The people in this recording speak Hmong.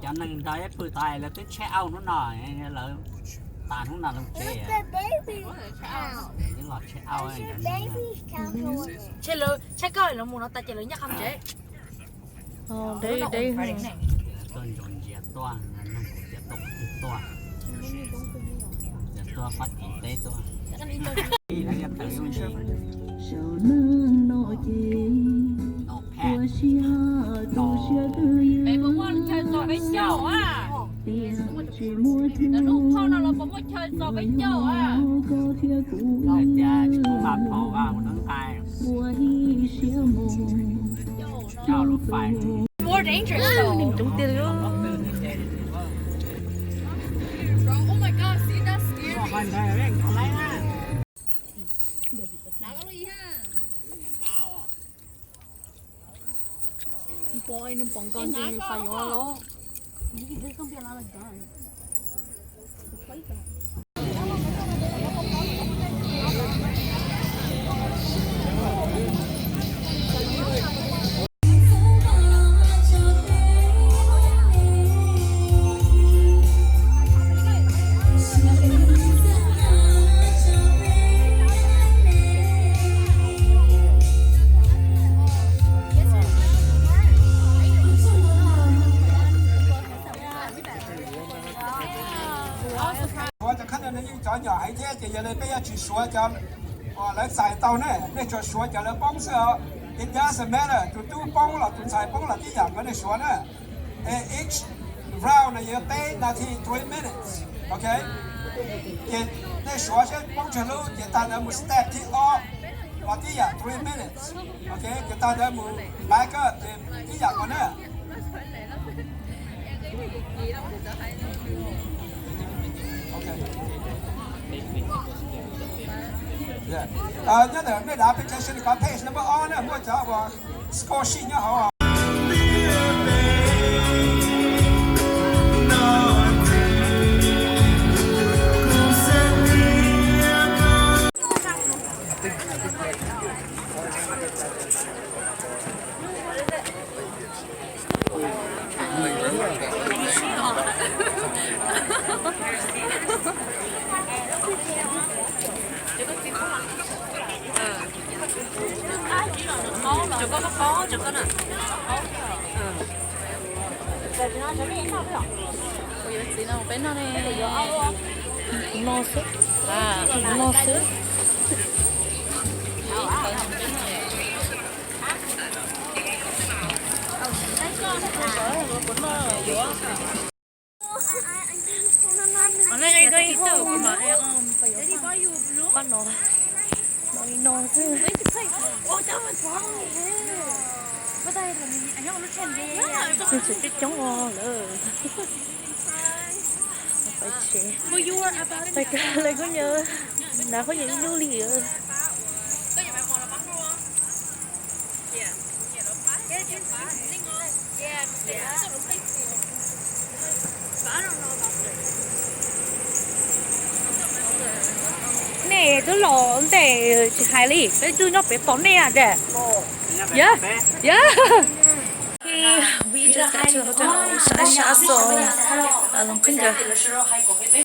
Cov neeg nrog ib pw tod lawv twb check out hnub no, lawv tas hnub no lawv tsev. Yeej los check out. Check lawv, check out lawv mus no tas ces lawv nyob qhov tsev. Tuaj ntsuas ntsia tuaj, noog kuv tias tuaj twg tuaj, tias tuaj Fab Kis teb tuaj. Peb puas muaj chaw txog peb caug a? Lawv lub thauj no los puas muaj chaw txog peb caug a? Hais tias tsis muaj ma phom a, ua neeb nqaij. Coj lub fais. More dangerous though. Coob tiag li. Oh my God, see, that's scary. Nws pom, nws pom nkaus ntshe nws fais yuav los. Suav cov khab no nws yeej cov nyom heev thiab ces yog li peb yuav tsis suav cov uas lawv txais tau ne, nej tsuas suav cov lawv poob xwb os. It doesn't matter, tus tub poob los tus ntxhais poob los tib yam nkaus nej suav na. Each round no yuav peb nas this three minutes, ok? Ces nej suav seb poob tsawg lub ces tag ntawd mus step thib ob los tib yam three minutes, ok? Ces tag ntawd mus back up ces tib yam nkaus na. Nyob ntawm nej dav application kov page number ob na, muaj cov uas score sheet nyob hauv. Kuv yuav txiv no peb noj ne. Kuv no xwb. Kuv no xwb. Pab no, no li no xwb. Nws tseem coob coob os lawm. Pais tsev, pais kawg lawv kuj nyob, nrad kuj nyob ib lub li. Nej twb los ntej tsis hais li, peb twb nyob pem tos nej a. Yeah, yeah. Sab sab xo, los khwb ncaws.